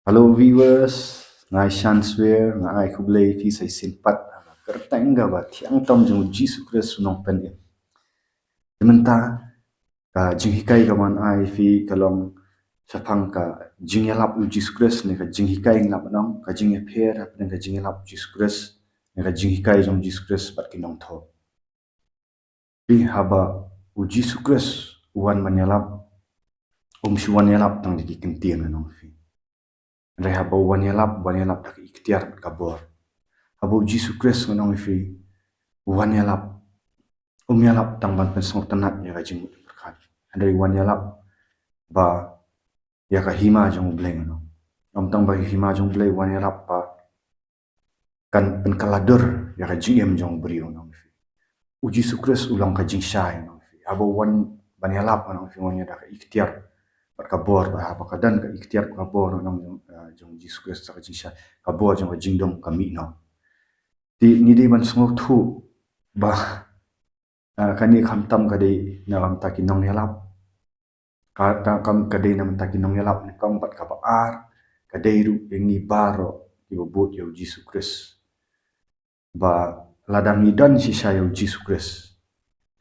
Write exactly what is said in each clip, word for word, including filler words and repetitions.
Hello viewers, nga Shanswer, nga ai khublei ïa phi sa shisien pat ha ka kyrteng kaba thiang tam jong u Jisu Khrist u Nongpynim. Te mynta ka jinghikai kaba ngan ai ïa phi ka long shaphang ka jingïalap u Jisu Khrist, ne ka jinghikai ngi lah ban ong, ka jingïapher hapdeng ka jingïalap u Jisu Khrist ne ka jinghikai jong u Jisu Khrist bad ki nongthoh. Phi, haba u Jisu Khrist u wan ban ïalap, um shym wan ïalap tang da ki ktien, ngan ong ïa phi. Hynrei haba u wan ïalap, u wan ïalap da ka iktiar bad ka bor. Haba u Jisu Khrist, ngan ong ïa phi, u wan ïalap, um ïalap tang ban pynsngewtynnat ïa ka jingmut jingpyrkhat. Hynrei u wan ïalap ba ïa ka hima jong u Blei, ngan ong. Ym tang ba ïa ka hima jong u Blei, u wan ïalap ba kan pynkylla dur ïa ka jingim jong u briew, ngan ong ïa phi. U Jisu Khrist u long ka jingshai, ngan ong ïa phi. Haba u wan ban ïalap, ngan ong ïa phi, u wan ïa da ka iktiar bad ka bor, bad haba ka don ka iktiar bad ka bor, ngan ong, jong, ah, jong u Jisu Khrist, da ka jingshai, ka bor jong ka jingdum ka mih noh. Te ngi dei ban sngewthuh ba, ah, kane khamtam ka dei na ka bynta ki nongïalap. Ka, ka, ka, ka dei na ka bynta ki nongïalap nyngkong, bad kaba ar ka dei ruh ïa ngi baroh kiba bud ïa u Jisu Khrist. Ba lada ngi don shisha ïa u Jisu Khrist,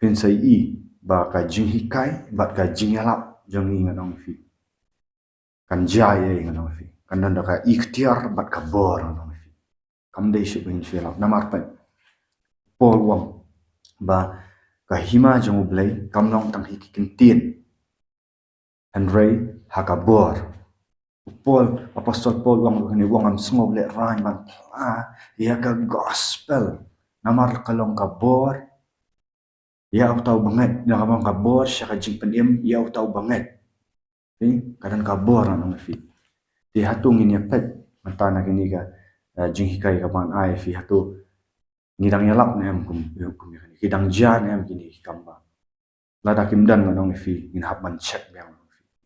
phin sa ïohi ba ka jinghikai bad ka jingïalap jong ngi, ngan ong ïa phi, kan jia ei ei, ngan ong ïa phi. Kan don da ka iktiar bad ka bor, ngan ong ïa phi. Kam dei shuh ba ngin shu ïalap. Namar phi, Paul u ong ba ka hima jong u Blei kam long tang ha ki ktien, hynrei ha ka bor. U Paul, Apostol Paul u ong ruh kane, u ong, ngam sngew lehraiñ ban phla ïa ka gospel. Namar ka long ka bor ïa uta uba ngeit, ïa ka bor sha ka jingpynim ïa uta uba ngeit. Phi, ka don ka bor, ngan ong ïa phi. Te hato ngin ïa peit mynta na kine ka, eh, jinghikai kaba ngan ai ïa phi, hato ngi dang ïalap ne em kum, kum ïa kine, ki dang jia ne em kine ki kam ba. Lada kim don, ngan ong ïa phi, ngin hap ban check biang.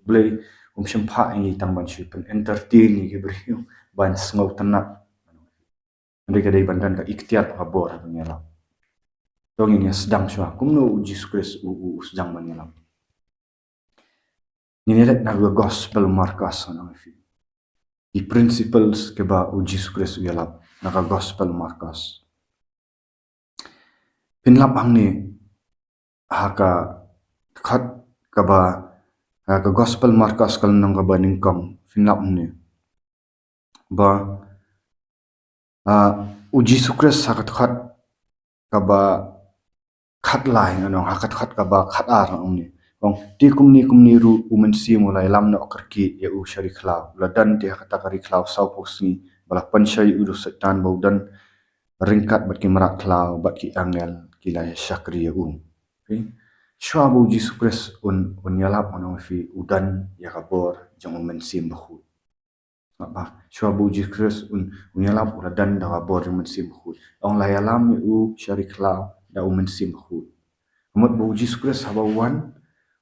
Blei um shym phah ïa ngi tang ban shu pyn-entertain ïa ki briew, ban sngewtynnat. Hynrei ka dei ban don ka iktiar bad ka bor ha ban ïalap. To ngin ïa sdang shuwa kumno u Jisu Khrist u, u, u sdang ban ïalap. Ngin ïa leit na ka gospel Markos, ngan ong ïa phi. Ki principles kiba u Jisu Khrist u ïalap na ka gospel Markos. Phin lap hangne ha ka dkhot kaba, ha ka gospel Markos ka lynnong kaba nyngkong, phin lap hangne. Ba, ah, u Jisu Khrist ha ka dkhot kaba khatlai, ngan ong, ha ka dkhot kaba khatar, ngan ong ne. Ong, te kumne kumne ruh u Mynsiem u la ïalam noh kyrkieh ïa u sha ri khlaw. U la don te ha kata ka ri khlaw sawphew sngi, ba la pynshoi ïa u da u Soitan, ba u don ryngkat bad ki mrad khlaw bad ki angel ki la ïa shakri ïa u. Okay? Shuwa ba u Jisu Khrist un, un ïalap, ngan ong ïa phi, u don ïa ka bor jong u Mynsiem Bakhuid. Sngap bha, shuwa ba u Jisu Khrist un, un ïalap u la don da ka bor jong u Mynsiem Bakhuid. Ong la ïalam ïa u sha ri khlaw da u Mynsiem Bakhuid. Ka mut ba u Jisu Khrist haba u wan,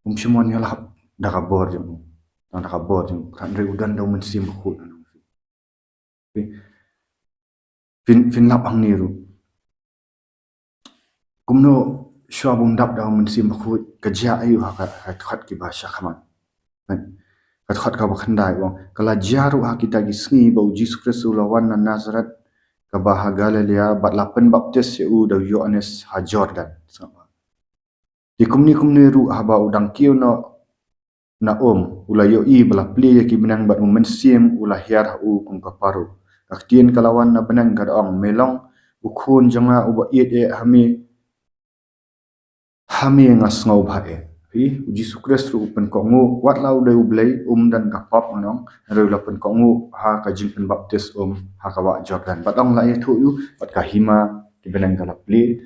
um shym wan ïalap da ka bor jong u, tang da ka bor jong u, hynrei u don da u Mynsiem Bakhuid, ngan ong ïa phi. Phi, phin, phin lap hangne ruh. Kumno shuwa ba un dap da u Mynsiem Bakhuid, ka jia aïu ha ka, ha ka dkhot kiba sha khmat? Ka dkhot kaba khyndai u ong, ka la jia ruh ha kita ki sngi ba u Jisu Khrist u la wan na Nasaret kaba ha Galilea, bad la pynbaptis ïa u da u Ïoannis ha Jordan. Te kumne kumne ruh haba u dang kiew noh na um, u la ïohi ba la plie ïa ki bneng bad u Mynsiem u la hiar ha u kum ka paro. Ka ktien ka la wan na bneng ka da ong, me long u Khun jong nga uba ïeit eh, ha me, ha me nga sngewbha eh. Phi, u Jisu Khrist ruh u pynkohnguh, wat la u dei u Blei, um don ka pop, ngan ong, hynrei u la pynkohnguh ha ka jingpynbaptis um ha ka wah Jordan. Bad ong la ïathuh ïa u, bad ka hima ki bneng ka la plie,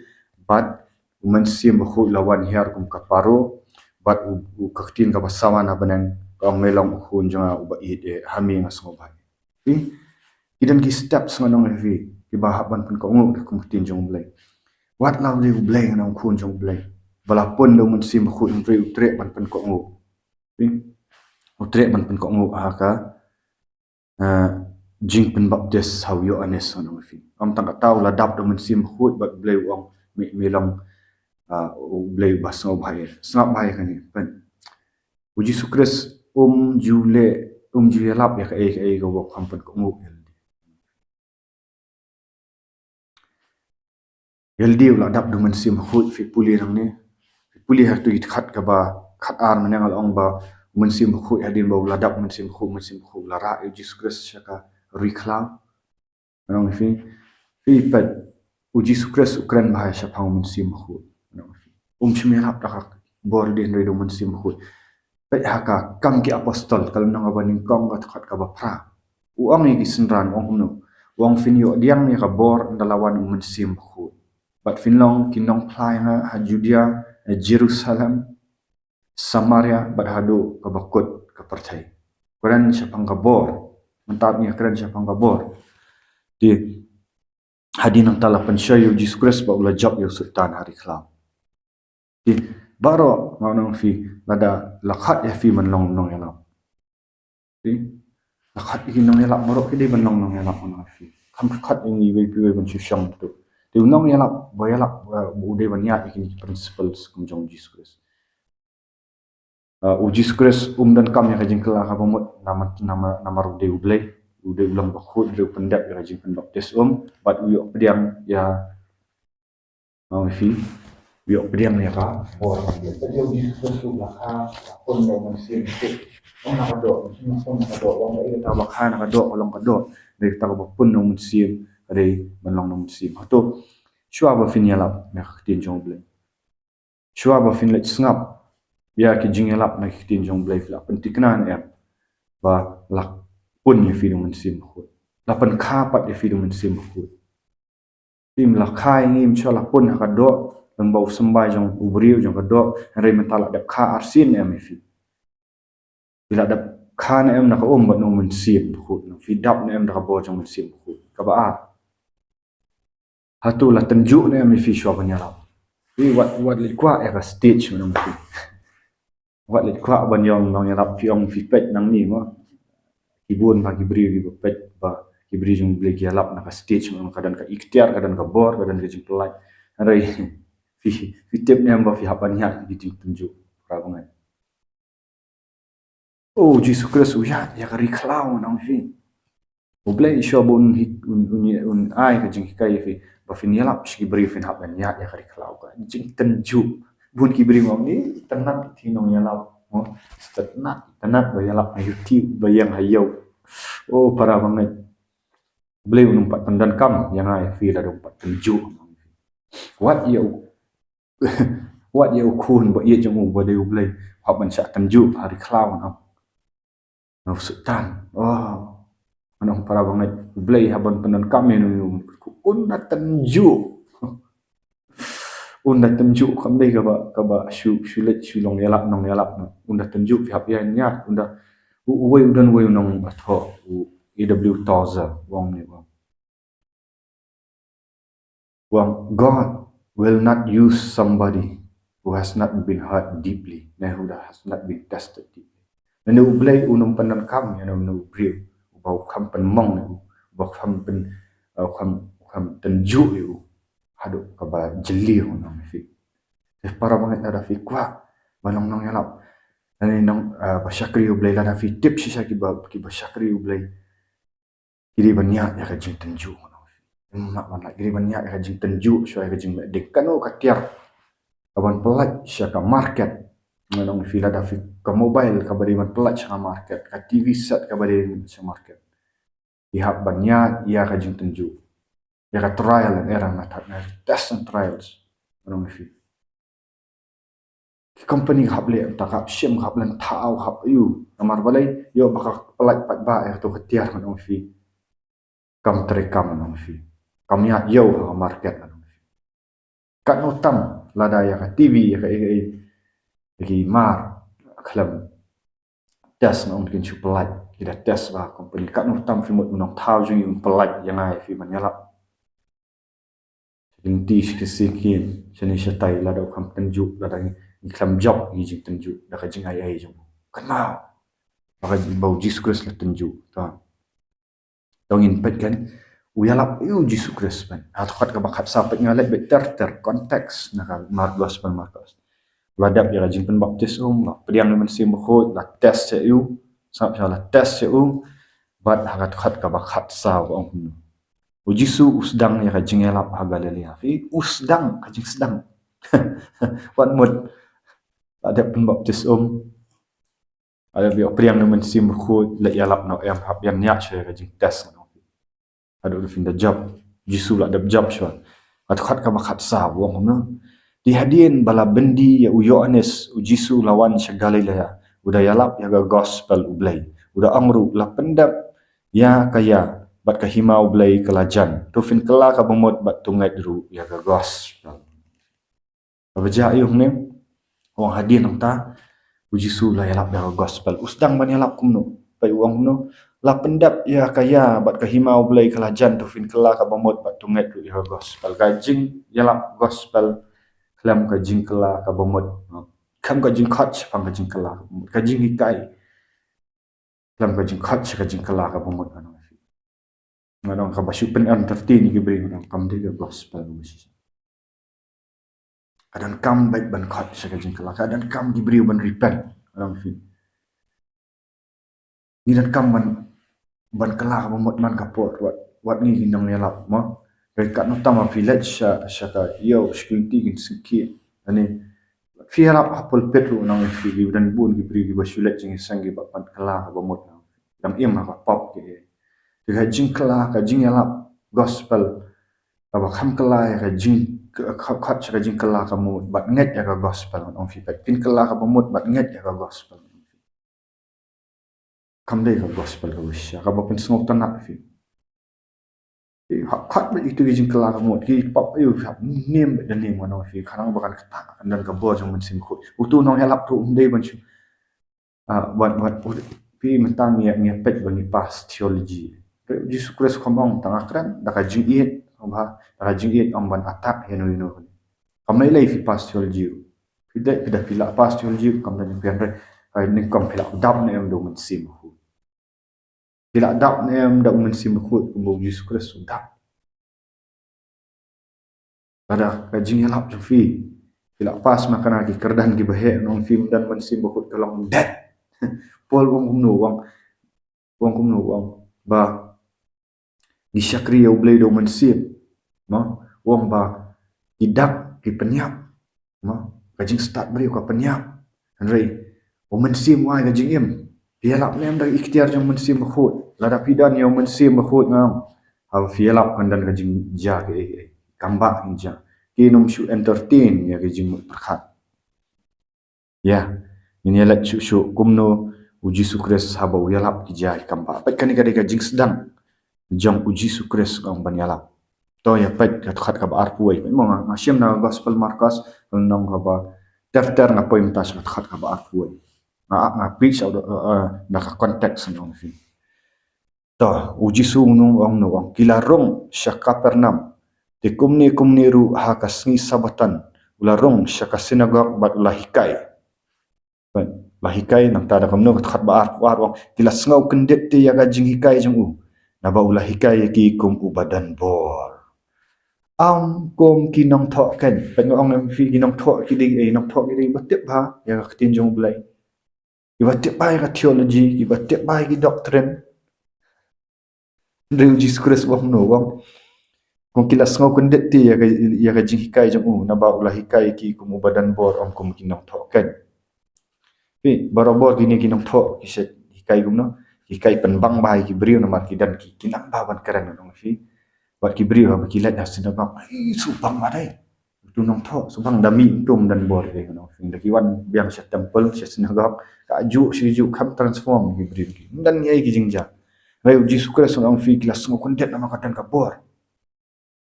bad u Mynsiem Bakhuid u la wan hiar kum ka paro, bad u, u, ka ktien kaba sawa na bneng ka ong, me long u Khun jong nga uba ïeit eh, ha me nga sngewbha eh. Phi, ki don ki steps, ngan ong ïa phi, kiba hap ban pynkohnguh da kum ka ktien jong u Blei. Wat la u dei u Blei, ngan ong, u Khun jong u Blei, ba la pun da u Mynsiem Bakhuid, hynrei u treh ban pynkohnguh. Phi, u treh ban pynkohnguh ha ka, eh, jingpynbaptis ha u Ïoannis, ngan ong ïa phi. Ym tang kata, u la dap da u Mynsiem Bakhuid bad u Blei u ong, me, me long, ah, u Blei uba sngewbha eh. Sngap bha ïa kane, phi. U Jisu Khrist um ju leh Um ju ïalap ïa kaei kaei kaba u kham pynkhuid ïa lade. Ïa lade u la dap da u Mynsiem Bakhuid, phi pule nangne. Phi pule ha kito ki dkhot kaba khatar mynne nga la ong ba u Mynsiem Bakhuid, hadien ba u la dap u Mynsiem Bakhuid, u Mynsiem Bakhuid u la rah ïa u Jisu Khrist sha ka ri khlaw. Ngan ong ïa phi, phi peit, u Jisu Khrist u kren bha shaphang u Mynsiem Bakhuid. Ngan ong ïa phi, um shym ïalap da ka bor lade hynrei da u Mynsiem Bakhuid. Peit ha ka Kam ki Apostol, ka lynnong kaba nyngkong, ka dkhot kaba phra. U ong ïa ki synran, u ong kumno? U ong, phin ïoh pdiang ïa ka bor ynda la wan u Mynsiem Bakhuid. Bad phin long ki nongphla ïa nga ha Judia, ha Jerusalem, Samaria bad haduh kaba kut ka pyrthei. Kren shaphang ka bor. Mynta ngi kren shaphang ka bor. Te hadien nangta la pynshoi ïa u Jisu Khrist bad u la jop ïa u Soitan ha ri khlaw. Te baroh, ngan ong ïa phi, lada la khot ïa phi ban long nongïalap. Te la khot ïa ki nongïalap baroh ki dei ban long nongïalap, ngan ong ïa phi. Kam khot ïa ngi iwei pa iwei ban shu shong tu. Te u nongïalap ba ïalap, eh, u dei ban ïaid ïa kine ki principles kum jong u Jisu Khrist. Uh, u Jisu Khrist um donkam ïa ka jingkylla kaba mut namar, namar, namar u dei u Blei, u dei u Long Bakhuid, u dei u pyndep ïa ka jingpynbaptis um, bad u ïoh pdiang ïa, ngan ong ïa phi, u ïoh pdiang ïa ka bor. Te u Jisu Khrist u la kha, la pun da u Mynsiem Bakhuid. Ong na ka doh, ong na ka doh, ong na ka doh, ka long ka doh, dei kata kaba pun da u Mynsiem, ka dei ban long da u Mynsiem. Hato shuwa ba phin ïalap na ka ktien jong u Blei, shuwa ba phin leit sngap ïa ki jingïalap na ki ktien jong u Blei, phi la pynthikna ne em ba la pun ïa phi da u Mynsiem Bakhuid, la pynkha pat ïa phi da u Mynsiem Bakhuid? Phim la kha ïa ngi, ym shym la pun ha ka doh, lem ba u symbai jong u briew jong ka doh, hynrei mynta la dep kha arsien ne em ïa phi? Phi la dep kha ne em na ka um bad na u Mynsiem Bakhuid? Phi dap ne em da ka bor jong u Mynsiem Bakhuid? Kaba ar, hato la tynjuh ne em ïa phi shuwa ban ïalap? Phi wat, wat leit kwah ïa ka stage, ngan ong ïa phi. Wat leit kwah ban long nongïalap, phi ong phi peit nangne mo. Ki bun bha ki briew kiba peit ba ki briew jong u Blei ki ïalap na ka stage, ngan ong, ka don ka iktiar, ka don ka bor, ka don ka jingpyllait. Hynrei phi, phi tip ne em ba phi hap ban ïaid ki jingtynjuh, para bangeit? Oh, u Jisu Khrist u ïaid ïa ka ri khlaw, ngan ong ïa phi. U Blei shuwa ba un hi-, un, un, un ai ka jinghikai ïa phi ba phin ïalap sha ki briew phin hap ban ïaid ïa ka ri khlaw, ka jingtynjuh. Bun ki briew ong, itynnat ïa ki nongïalap mo. Itynnat, itynnat ba ïalap ha YouTube, ba ïeng ha ïew. Oh, para bangeit, u Blei un ym pat pyndonkam ïa nga ïa phi lada um pat tynjuh. Wat ïa u, wat ïa u khun ba ïeit jong u ba dei u Blei hap ban shah tynjuh ha ri khlaw, ngan ong. Na u Soitan. Oh, ngan ong, para bangeit, u Blei hap ban pyndonkam ïa u, un da tynjuh. Un da tynjuh, kam dei kaba, kaba shu, shu leit shu long ïalap, nongïalap, no. Un da tynjuh, phi hap ïa ïaid, un da, u, uwei u don uwei u nongïathoh, u A W Tozer, u ong ne, u ong, u ong, "God will not use somebody who has not been hurt deeply, ne who has not been tested deeply." Lane u Blei un ym pyndonkam ïa uno uno u briew uba u kham pynmong ïa u, uba u kham pyn, u kham, u kham tynjuh ïa u haduh kaba jylliew, ngan ong ïa phi. Te para bangeit, lada phi kwah ban long nongïalap, lane nong, ah, ba shakri u Blei, lada phi tip shisha kiba, kiba shakri u Blei, ki dei ban ïaid ïa ka jingtynjuh, ngan ong ïa phi. Ym lah ban lait, ki dei ban ïaid ïa ka jingtynjuh, shuwa ïa ka jingmih ding. Kano ka tiar kaban pyllait sha ka market, ngan ong ïa phi, lada phi, ka mobile kaba dei ban pyllait sha ka market, ka T V set kaba dei ban pyllait sha market, phi hap ban ïaid ïa ka jingtynjuh. Ïa ka trial and error, nga thad, nga test and trials, ngan ong ïa phi. Ki company ki hap leh, mynta ki hap shim, ki hap lynthaw, ki hap ïoh. Namar balei? Ïoh ba ka pyllait pat ba ïa kato ka tiar, ngan ong ïa phi, kam treikam, ngan ong ïa phi. Kam ïaid ïew ha ka market, ngan ong ïa phi. Katno tam lada ïa ka T V, ïa ka, ïa ka, ïa ki mar khlem test, ngan ong, kin shu pyllait. Ki da test ba company, katno tam phi mut u nongthaw jong ngi un pyllait ïa nga ïa phi ban ïalap. Sha ki lynti, sha ki siekieng, shane shatai, lada u kham tynjuh, lada ngi, ngi khlem jop ïa ki jingtynjuh da ka jingai ei jong u. Kynmaw ba ka, ba u Jisu Khrist la tynjuh. To, to ngin peit kan, u ïalap ïa u Jisu Khrist ban. Ha dkhot kaba khatsaw, peit, nga leit beit ter ter, context na ka Mar-, Gospel Markos. La dep ïa ka jingpynbaptis um, la pdiang ïa u Mynsiem Bakhuid, la test ïa u, Sngap sha la test ïa u, bad ha ka dkhot kaba khatsaw u ong kumno. U Jisu u sdang ïa ka jingïalap ha Galilaia. Phi, u sdang, ka jingsdang. Wat mut, la dep pynbaptis um. La dep ïoh pdiang na u Mynsiem Bakhuid, la ïalap noh em, hap ïa ñiah shuwa ïa ka jingtest. Haduh u da phin da jop, Jisu la dep jop shuwa. Ka dkhot kaba khatsaw u ong kumno. Te hadien ba la byndi ïa u Ïoannis, u Jisu la wan sha Galilaia, u da ïalap ïa ka gospel U Blei. U da ong ruh, la pyndep ïa ka ïa, bad ka hima U Blei ka la jan. To phin kylla kaba mut bad to ngeit ruh ïa ka gospel. Kaba jia ïa u hangne, u ong hadien nangta, u Jisu la ïalap da ka gospel. U sdang ban ïalap kumno? Peit u ong kumno. La pyndep ïa ka ïa bad ka hima U Blei ka la jan, to phin kylla kaba mut bad to ngeit ruh ïa ka gospel. Ka jingïalap gospel khlem ka jingkylla kaba mut, khlem ka jingkhot shaphang ka jingkylla kaba mut, ka jinghikai. Khlem ka jingkhot sha ka jingkylla kaba mut, ngan ong ïa phi. Ngan ong kaba shu pyn-entertain ïa ki briew, ngan ong kam dei ka gospel kaba shisha. Ka donkam beit ban khot sha ka jingkylla, ka donkam ki briew ban repent, ngan ong ïa phi. Ngi donkam ban, ban kylla kaba mut man ka por, wat, wat ngi ki nongïalap mo. Ka katno tam phi leit sha, sha ka ïew, sha ki lynti kin sngewkhia. Ani, phi ïarap ha pulpit ruh, ngan ong ïa phi, ki don bun ki briew kiba shu leit jingïaseng kiba pan kylla kaba mut, ngan ong ïa phi. Dang im ha ka pop ki ei. Te ka jingkylla, ka jingïalap gospel kaba kham kylla ïa ka jing, ka, ka, ka, ka jingkylla kaba mut, bad ngeit ïa ka gospel, ngan ong ïa phi, peit. Phin kylla kaba mut bad ngeit ïa ka gospel. Kam dei ka gospel kaba shisha, kaba pynsngewtynnat ïa phi. Phi hap khot beit ïa kito ki jingkylla kaba mut, ki pop ïa phi hap niam beit da niam, ngan ong ïa phi, khnang ba kan ktah, kan don ka bor jong u Mynsiem Bakhuid. Uto u nongïalap ruh um dei ban shu, ah, ban, ban, phi, mynta ngi, ngi peit ba ngi pass theology. U Jisu Khrist u kham ong tang ha kren, da ka jingïeit, ong ba, da ka jingïeit ong ban attack ïano ïano. Kam lei lei phi pass theology ruh. Phi dei, phi da, phi la pass theology ruh, kam da jingpyndep. Ka nyngkong phi la dap ne em da u Mynsiem Bakhuid. Phi la dap ne em da u Mynsiem Bakhuid kumba u Jisu Khrist u dap. Lada ka jingïalap jong phi, phi la pass ma kane ki kyrdan kiba heh, ngan ong ïa phi, ym don Mynsiem Bakhuid ka long dead. Paul u ong kumno, u ong, u ong kumno, u ong ba ngi shakri ïa U Blei da u Mynsiem. Mo, u ong ba ki dak ki pynïap. Mo, ka jingstad briew ka pynïap. Hynrei u Mynsiem u ai ka jingim. Phi ïalap ne em da ka iktiar jong u Mynsiem Bakhuid? Lada phi don ïa u Mynsiem Bakhuid, ngan ong, haba phi ïalap kan don ka jingjia kaei kaei. Kam bah ka jingjia. Kin ym shu entertain ïa ka jingmut pyrkhat. Ïa, ngin ïa leit shuh shuh kumno u Jisu Khrist haba u ïalap ki jia ki kam bah. Peit, kane ka dei ka jingsdang jong u Jisu Khrist, u ong ban ïalap. To ïa peit ka dkhot kaba arphew wei. Peit mo, nga, nga shim na gospel Markos, lynnong kaba ter ter, nga poi mynta sha ka dkhot kaba arphew wei. Nga, nga preach out, uh, uh, na ka context, ngan ong ïa phi. To, u Jisu u ong kumno, u ong, ki la rung sha Kapernaum. Te kumne kumne ruh ha ka sngi Sabbaton u la rung sha ka sinagog bad u la hikai. Bad u la hikai, nangta da kumno, ka dkhot ba arphew ar u ong, ki la sngew kyndit te ïa ka jinghikai jong u. Naba u la hikai ïa ki kum uba don bor. Ym kum ki nongthoh keiñ. Peit, nga ong ïa phi, ki nongthoh ki dei, eh, nongthoh ki dei ba tip bha ïa ka ktien jong U Blei. Kiba tip bha ïa ka theology, kiba tip bha ïa ki doctrine. Hynrei u Jisu Khrist u ong kumno, u ong, kum ki la sngew kyndit te ïa ka, ïa ka jinghikai jong u, naba u la hikai ïa ki kum uba don bor, ym kum ki nongthoh keiñ. Phi, barabor kine ki nongthoh ki shait hikai kumno, ki hikai pynbang bha ïa ki briew namar ki don ki, ki nang bha ban kren, ngan ong ïa phi. Bad ki briew haba ki leit ha sinagog, ai, shu bang bha dei. Uto u nongthoh, shu bang, da mih uto um don bor, eh, ngan ong ïa phi. Da ki wan biang sha temple, sha sinagog, kajuh shi kajuh, kham transform ki briew ki. Ym don ei ei ki jingjia. Hynrei u Jisu Khrist, ngan ong ïa phi, ki la sngew kyndit namar ka don ka bor.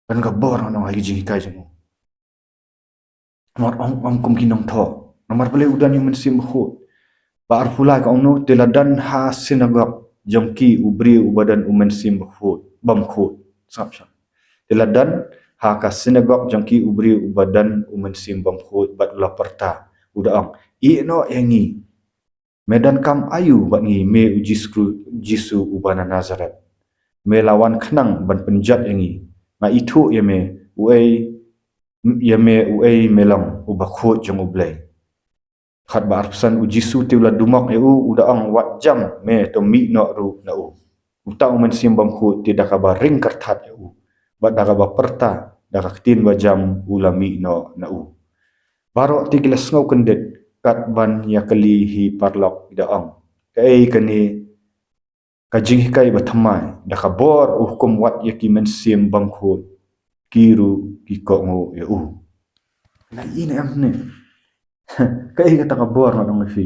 Don ka bor, ngan ong, ha ki jinghikai jong u. Namar ym, ym kum ki nongthoh. Namar balei? U don ïa u Mynsiem Bakhuid. Ba arphew lai ka ong kumno, te la don ha sinagog jong ki u briew uba don u mynsiem bakhuid, bymkhuid. Sngap shwa. Te la don ha ka sinagog jong ki u briew uba don u mynsiem bymkhuid, bad u la pyrta, u da ong, "Ïeh noh ïa ngi. Me donkam aïu bad ngi, me u Jisu, Jisu uba na Nasareth? Me la wan khnang ban pynjot ïa ngi. Nga ithuh ïa me, uei, ïa me uei me long, u Bakhuid jong U Blei." Khat ba arphew san, u Jisu te u la dumok ïa u, u da ong, wat jam me, to mih noh ruh na u. Uta u Mynsiem Bakhuid te da kaba ring kyrthat ïa u, bad da kaba pyrta, da ka ktien ba jam u la mih noh na u. Baroh te ki la sngew kyndit, kat ban ïa kylli hi paralok, ki da ong, kaei kane ka jinghikai ba thymmai? Da ka bor u hukum wat ïa ki Mynsiem Bakhuid, ki ruh ki kohnguh ïa u. Ngi ïohi ne em ne? Kaei kata ka bor, ngan ong ïa phi?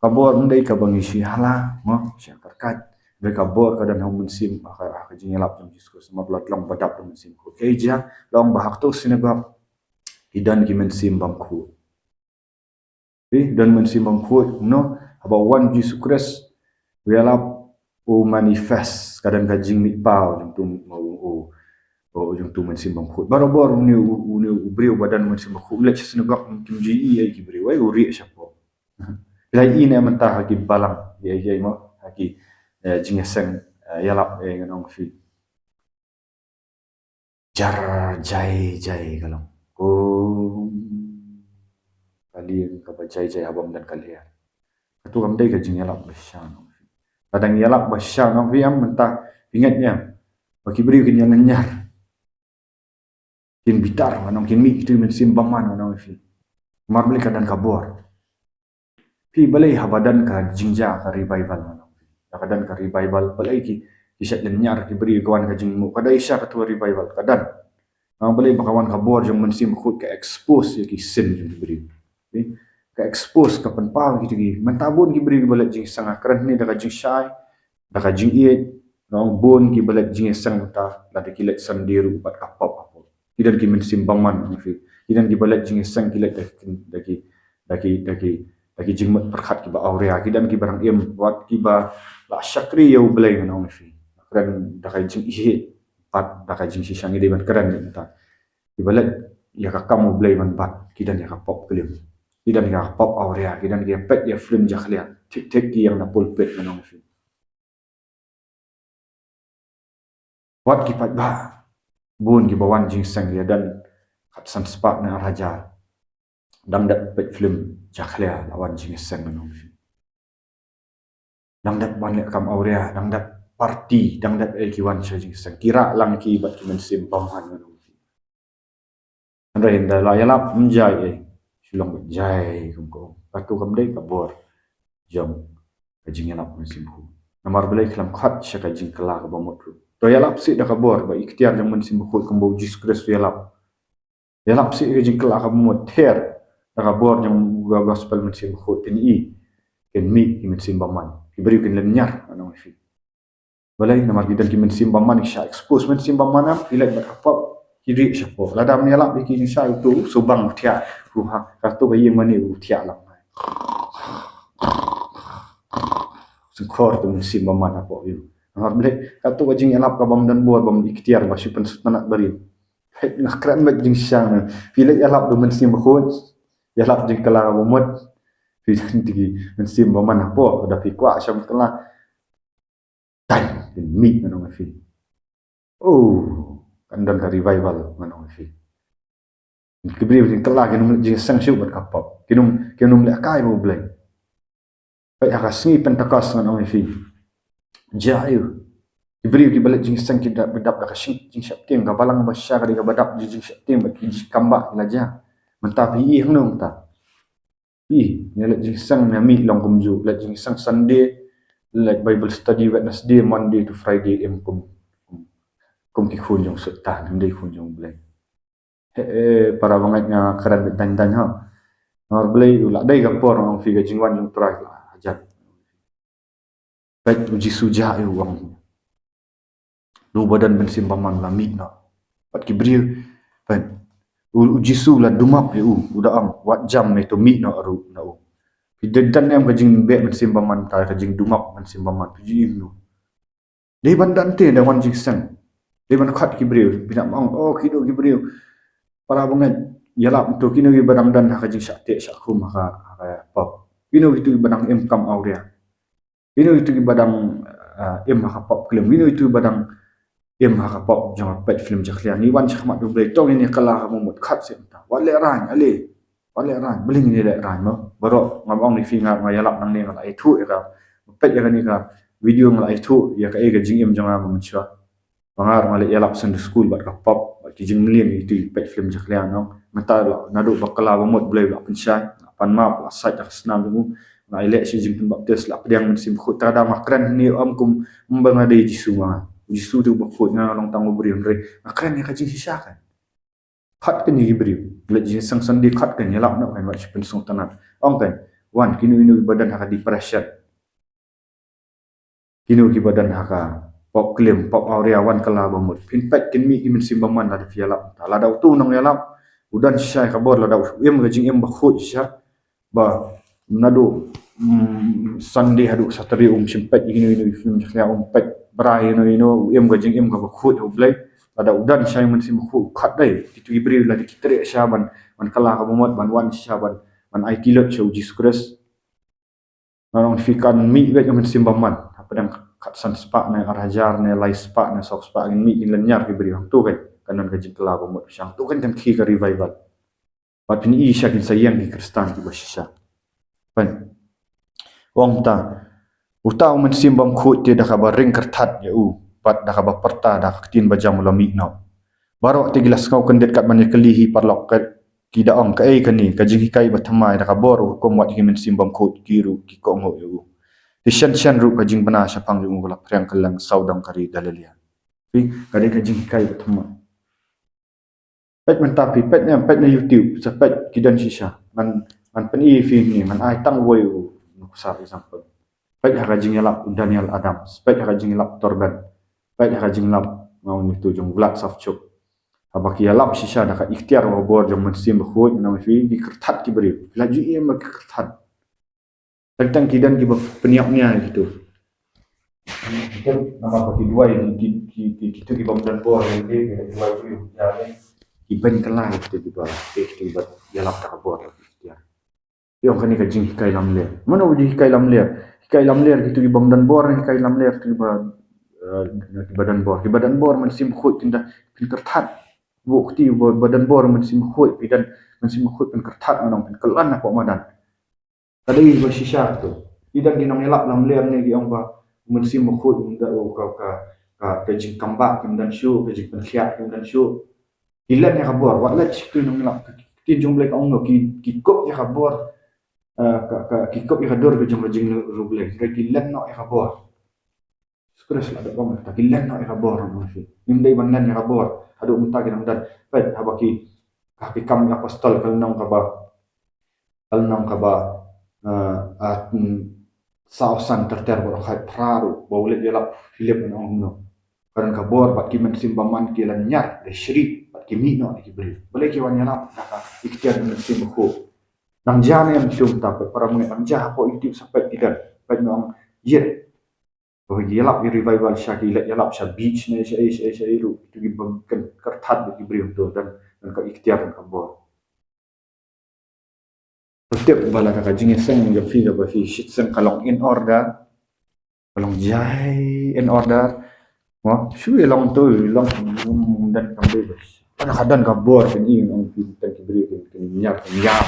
Ka bor ym dei kaba ngi shu ïalam, mo, shu ïakyrkhat. Dei ka bor ka don ha u Mynsiem, ha ka, ha ka jingïalap jong u Jisu Khrist, namar la long ba dap da u Mynsiem Bakhuid. Kaei jia, long ba ha kato ka synagog ki don ki Mynsiem Bakhuid. Phi, don Mynsiem Bakhuid, no? Haba wan u Jisu Khrist, u ïalap, u manifest, ka don ka jingmihpaw jong uto u, u, u, u, jong uto u Mynsiem Bakhuid. Barabor une u, une u briew ba don Mynsiem Bakhuid u leit sha synagog, kim ju ïohi ei ki briew, ei, u rieh shapoh. Phi la ïohi ne mynta ha ki balang, ïa, ïa, mo, ha ki, eh, jingïaseng, eh, ïalap, eh, ngan ong ïa phi. Jar jai jai ka long. Kum ka lieng kaba jai jai ha bym don ka lyer. Kato kam dei ka jingïalap ba shisha, ngan ong ïa phi. Lada ngi ïalap ba shisha, ngan ong ïa phi, em, mynta phi ngeit ne em ba ki briew kin ïalynñiar, kin bitar, ngan ong, kin mih kito ki mynsiem bymman, ngan ong ïa phi? Namar balei? Ka don ka bor. Phi, balei haba don ka jingjia ka revival, ngan ong ïa phi? Da ka don ka revival, balei ki, ki shait lynñiar ki briew, ka wan ka jingmut? Ka dei shisha kato ka revival, ka don. Namar balei? Ba ka wan ka bor jong u Mynsiem Bakhuid, ka expose ïa ki sin jong ki briew. Phi, ka expose, ka pynpaw ïa kito ki. Mynta bun ki briew kiba leit jingïaseng, nga kren hangne da ka jingshai, da ka jingïeit, ngan ong, bun kiba leit jingïaseng mynta, lada ki leit Sunday ruh bad ka pop hapoh. Ki don ki mynsiem bymman, ngan ong ïa phi. Ki don kiba leit jingïaseng, ki leit da ki, da ki, da ki, da ki, da ki jingmut pyrkhat kiba awria. Ki don kiba dang im, wat kiba la shakri ïa U Blei, ngan ong ïa phi. Kren da ka jingïeit, bad da ka jingshisha, ngi dei ban kren mynta. Kiba leit ïa ka kam U Blei ban bat, ki don ïa ka pop klim. Ki don ïa ka pop awria, ki don ïa ka peit ïa film jakhlia. Thik thik ki ïeng na pulpit, ngan ong ïa phi. Wat ki paidbah, bun kiba wan jingïaseng, ïa don khatsan spah ne ar hajar. Dang dep peit film jakhlia la wan jingïaseng, ngan ong ïa phi. Dang dep wan leh kam awria, dang dep party, dang dep ei, ki wan sha jingïaseng. Ki rah lang ki bad ki mynsiem bymman, ngan ong ïa phi. Hynrei ynda la ïalap ym jia ei, shu long beit jai kum ka um. Kato kam dei ka bor jong ka jingïalap Mynsiem Bakhuid. Namar balei? Khlem khot sha ka jingkylla kaba mut ruh. To ïalap sih da ka bor bad iktiar jong Mynsiem Bakhuid kumba u Jisu Khrist u ïalap. Ïalap sih ka jingkylla kaba mut, ther da ka bor jong ka gospel Mynsiem Bakhuid, kin ïohi, kin mih ki mynsiem bymman. Ki briew kin lynñiar, ngan ong ïa phi. Balei? Namar ki don ki mynsiem bymman, ki shah expose. Mynsiem bymman, em, ki leit bad ka pop, ki rieh shapoh. Lada ym ïalap ïa ki, jingshai uto u subang u thiah ruh ha kato ka ïing mane, u thiah lang. Sngewkhor uto u mynsiem bymman hapoh ïing. Namar balei? Kato ka jingïalap kaba ym don bor, bym iktiar, ba shu pynsngewtynnat briew. Hei, nga kren beit jingshang ne. Phi leit ïalap da u Mynsiem Bakhuid, ïalap jingkylla kaba mut, phi don ki mynsiem bymman hapoh, lada phi kwah shah kylla, tan, kin mih, ngan ong ïa phi. Oh, kan don ka revival, ngan ong ïa phi. Ki briew jingkylla kin ym leit jingïaseng shuh bad ka pop. Kin ym, kin ym lehkai bad U Blei. Peit ha ka sngi Pentecost, ngan ong ïa phi. Jia aïu? Ki briew kiba leit jingïaseng ki dap, dap da ka jing, jingsheptieng, ka balang ba shisha ka dei kaba dap jingsheptieng, bad ki jingkam bah ki la jia. Mynta phi ïohi hangno mynta? Ïohi, ngi leit jingïaseng, ngi mih long kumjuh, leit jingïaseng Sunday, leit Bible study Wednesday, Monday to Friday, im kum, kum, kum ki khun jong Soitan, ym dei khun jong U Blei. He, eh, para bangeit, nga kren beit dang dang ha. Namar balei? U la dei ka por, ngan ong ïa phi, ka jingwan jong U Trai la hajan. Peit u Jisu jia ïa u, u ong. Uno uba don mynsiem bymman la mih noh. Bad ki briew, peit, u, u Jisu la dumok ïa u, u da ong, wat jam me, to mih noh ruh na u. Phi, dei don ne em ka jingbeh mynsiem bymman, ta ka jingdumok mynsiem bymman, phi ju ïohi hangno? Dei ban don te, da wan jingïaseng. Dei ban khot ki briew, phi nang ong, oh, kito ki briew, para bangeit, ïalap to, kino kiba dang don ha ka jingshah teh shah khum ha ka, ha ka pop? Kino kito kiba dang im kam awria? Kino kito kiba dang, ah, im ha ka pop klim? Kino kito kiba dang im ha ka pop jong ka peit film jakhlia? Ngi wan shakhmat U Blei, to ngin ïa kylla kaba mut, khot seh mynta. Wat lehraiñ, ale. Wat lehraiñ, balei ngin lehraiñ mo? Baroh nga ong ïa phi, nga, nga ïalap nangne, nga la ïathuh ïa ka. Peit ïa kane ka video, nga la ïathuh ïa kaei ka jingim jong nga mynshuwa. Ba nga ruh nga la ïalap Sunday school bad ka pop bad ki jingmlien, ïa itu i peit film jakhlia, nong. Mynta la, naduh ba kylla ba mut, Blei la pynshai, la pan map, la sait da ka snam jong u. Nga ïaleh sha jingpynbaptis, la pdiang Mynsiem Bakhuid. Te lada nga kren hangne, ym kum, ym ba nga dei Jisu, ma nga. Jisu te uba khuid, nga long tang u briew, hynrei nga kren ïa ka jingshisha kan. Khot kein ïa ki briew. Leit jingseng Sunday, khot kein, ïalap noh kein, wat shu pynsngewtynnat. Ong kein, wan, kino kino kiba don ha ka depression, kino kiba don ha ka pop klim, pop awria, wan kylla ba mut. Phin peit kin mih ki mynsiem bymman lada phi ïalap. Lada uto u nongïalap u don shisha ïa ka bor, lada u im ka jingim bakhuid shisha, ba naduh, mm, Sunday haduh Saturday um shym peit ïa kino kino ki film jakhlia, um peit brai ïa kino kino, u im ka jingim kaba khuid ha U Blei. Lada u don shisha ïa u Mynsiem Bakhuid, u khot dei. Kito ki briew lada ki treh shisha ban, ban kylla kaba mut, ban wan shisha ban, ban aiti lut sha U Jisu Khrist. Nga ong ïa phi, kan mih beit ka mynsiem bymman. Hapdeng khatsan spah ne ar hajar ne lai spah ne saw spah, kin mih, kin lyniar ki briew. Hangto kein kan don ka jingkylla ba mut shisha. Hangto kein kan khie ka revival. Bad phin ïohi shisha kin sa ïeng ki Khristan kiba shisha. Peit. Ong ta, uta u Mynsiem Bakhuid te da kaba ring kyrthat ïa u, bad da kaba pyrta da ka ktien bajam u la mih noh. Baroh te ki la sngew kyndit kat ban ïakylli hi, paralok, ka, ki da ong, kaei kane ka jinghikai bathymmai? Da ka bor u hukum wat ïa ki mynsiem bakhuid, ki ruh ki kohnguh ïa u. Te shen shen ruh ka jingbna shaphang jong u ka la phriang kylleng sawdong ka ri Galilea. Phi, ka dei ka jinghikai bathymmai. Peit mynta phi, peit ne, peit na YouTube, sa peit, ki don shisha. Ngan, ngan pyni ïa phi ne, ngan ai tang uwei u nuksa example. Peit ha ka jingïalap u Daniel Adams, peit ha ka jingïalap u Torben, peit ha ka jingïalap, nga ong ïa uto jong u Vlad Savchuk. Haba ki ïalap shisha da ka iktiar bad ka bor jong u Mynsiem Bakhuid, nga ong ïa phi, ki kyrthat ki briew. Phi la ju ïohi ma ki kyrthat. Teng teng ki don kiba pynïap nia ïa kito. Kito namar ba ki duwai, ki, ki, ki, kito ki bym don bor, ki, ki duwai ki, ki, ki beiñ kylla ïa kito kiba, ïa kito kiba ïalap da ka bor, ïa. Ïa, kane ka jinghikai lamler. Mano ba ju hikai lamler? Hikai lamler kito ki bym don bor, hikai lamler kito kiba, eh, kiba don bor. Kiba don bor, Mynsiem Bakhuid kin da, kin kyrthat. Ba kito ba, ba don bor, Mynsiem Bakhuid, phi don Mynsiem Bakhuid, kin kyrthat, ngan ong, kin kylla na pok madan. Ka dei ba shisha to. Ki don ki nongïalap lamler ne ki ong ba Mynsiem Bakhuid um da, oh, ka, ka, ka, ka jingkambah kim don shuh, ka jingpynkhiah kim don shuh. Ki len ïa ka bor, wat leit sha ki nongïalap, ka ktien jong U Blei ka ong no, ki, ki kup ïa ka bor, eh, ka, ka, ki kup ïa ka dur ka jong ka jingriewblei, ka ki len noh ïa ka bor. Jisu Khrist la dep ong, ta ki len noh ïa ka bor, ngan ong ïa phi. Ngim dei ban len ïa ka bor haduh mynta ki nang don. Peit haba ki, ha Ki Kam ki Apostol ka lynnong kaba, ka lynnong kaba, eh, ah, mm, saw san ter ter baroh khatphra ruh, ba u leit ïalap Philip, ngan ong kumno. Ka don ka bor bad ki mynsiem bymman ki la ñiar da shrieh bad ki mih noh da ki briew. Balei? Ki wan ïalap da ka iktiar u Mynsiem Bakhuid. Nang jia ne em, shim ta, peit para bangeit, nang jia hapoh YouTube sa peit ki don. Peit, ngan ong ïa phi. Ba ki ïalap ïa revival sha, ki leit ïalap sha beach ne sha ei sha ei sha ei ruh, kito ki bym, kin kyrthat bad ki briew to, don, don ka iktiar, don ka bor. Tip ba la ka jingïaseng jong phi kaba phi shit seng ka long in order. Ka long jai in order. Mo, shu ïa long to, long, don kam dei ba. Ka don ka bor, kin ïa long, kin, kin ki briew kin, kin ñiar, kin ïam.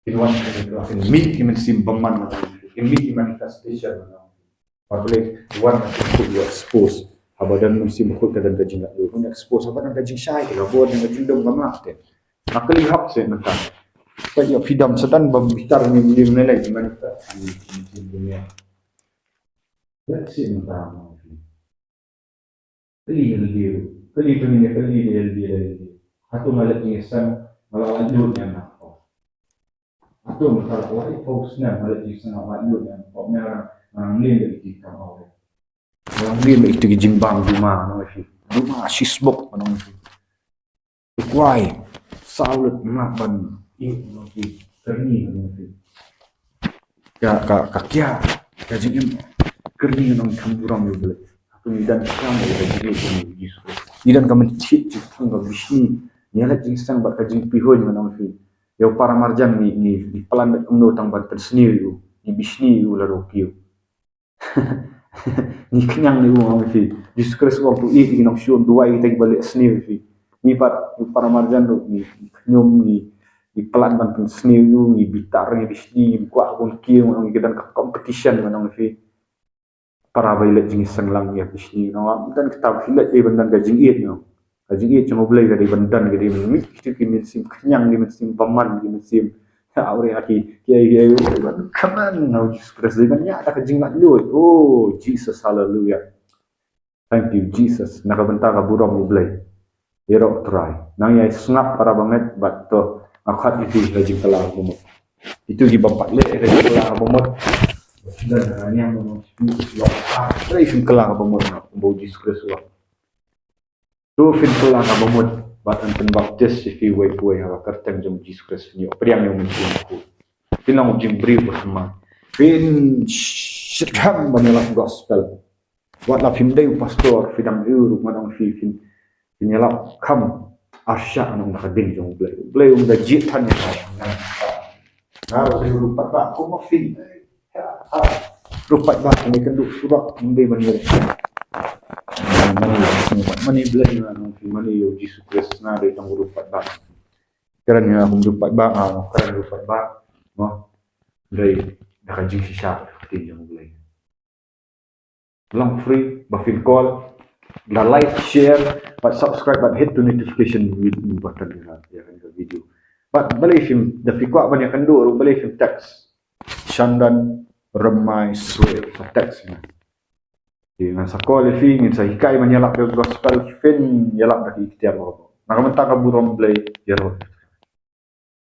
Kin wan, kin, kin mih ki mynsiem bymman, kin mih ki manifestation. Bad Blei wan, ka jingkut ïa expose. Haba don Mynsiem Bakhuid ka don ka jingïaid, ka expose. Haba don ka jingshai, ka bor, ka jingdum, ka mlak te. Nga kylli hok seh mynta. Peit ïa phi, dam sa don ba bitar, ym, ym, ym lei lei ki manifest. Let's see mynta. Kylli ïa lade, kylli ïa lade, kylli ïa lade, kylli ïa lade. Hato nga leit jingïaseng, nga la lait lut ïa nga? Hato mynta la lai phew snem nga leit jingïaseng, nga la lait lut ïa nga? Nga, nga mlien bad ïa ki kam awria. Nga mlien bad ïa ki jingbam duma, ngan ong ïa phi. Duma shisbok, ngan ong ïa phi. Kwai, saw lut, nga ban ïa, ngan ong ïa phi, kyrni, ngan ong ïa phi. Ka, ka, ka kiar, ka jingim, kyrni, ngan ong, kham burom ïa U Blei. Hato ngi don skhem ïa ka jingim jong U Jisu Khrist? Ngi don ka mynsiem jingthung, ka bishni. Ngi leit jingïaseng bad ka jingpihuiñ, ngan ong ïa phi. Ïa u para marjan ngi, ngi, ngi plan bad kumno tang ban pynsniew ïa u, ngi bishni ïa u la ruh ïa u. Ngi khñiang ïa u, ngan ong ïa phi. Jisu Khrist u ong to ïeit ïa ki nongshun, duwai ïa kita kiba leh sniew ïa phi. Ngi pat, u para marjan ruh, ngi, ngi khñium, ngi, Ngi plan ban pynsniew ïa u, ngi bitar, ngi bishni, ngi kwah bun kiew, ngi ka don ka competition, ngan ong ïa phi. Para ba ïaleit jingïaseng lang ïa bishni, ngan ong, ym don kata, phi leit dei ban don ka jingïeit, ngan ong. Ka jingïeit jong U Blei ka dei ban don, ka dei ban mih, kito ki mynsiem khñiang, ki mynsiem bymman, ki mynsiem, ha, u re aki, ki ai, ki ai, u re ban kmen, ngan ong, Jesus Christ, dei ban ïa da ka jinglaitluid. Oh, Jesus, hallelujah. Thank you, Jesus. Na ka bynta ka burom U Blei. Ïaroh Trai. Nang ïai sngap para bangeit bad to nga khot ïa phi ha jingkylla ka bamut. Ito ki bym pat leh ha jingkylla ka bamut. Dan ha niang bamut. Lok ha Trai jingkylla ka bamut na kumba U Jisu Khrist u ong. To phin kylla ka bamut bad yn pynbaptis ïa phi uwei pa uwei ha ka kyrteng jong U Jisu Khrist, phin ïoh pdiang ïa U Mynsiem Bakhuid. Phin long u jingbriew ba thymmai. Phin shit kham ban ïalap gospel. Wat la phim dei u pastor, phi dang ïoh ruh, ngan ong ïa phi, phin, phin ïalap kham arshah, ngan ong, na ka ding jong U Blei. U Blei um da jied than ïa ka. Nga ruh dei u paidbah kum ma phi. Ruh paidbah kum, ïakynduh surok, um dei ban ïalap. Mane, mane Blei, ngan ong ïa phi, mane ïa U Jisu Khrist, nga dei tang u paidbah. Kren ïa kum u paidbah, nga kren u paidbah. Mo. Dei da ka jingshisha ka ktien jong U Blei. Long free, ba phin call, la like, share, bad subscribe, bad hit to notification button ïa ka, ïa ka video. Bad balei phim, da phi kwah ban ïakynduh ruh, balei phim text. Shandan Remai Soe, sa text ïa nga. Te ngan sa call ïa phi, ngin sa hikai ban ïalap da ka gospel, phin ïalap da ki ikhtiar baroh. Na ka bynta ka burom Blei, ïaroh.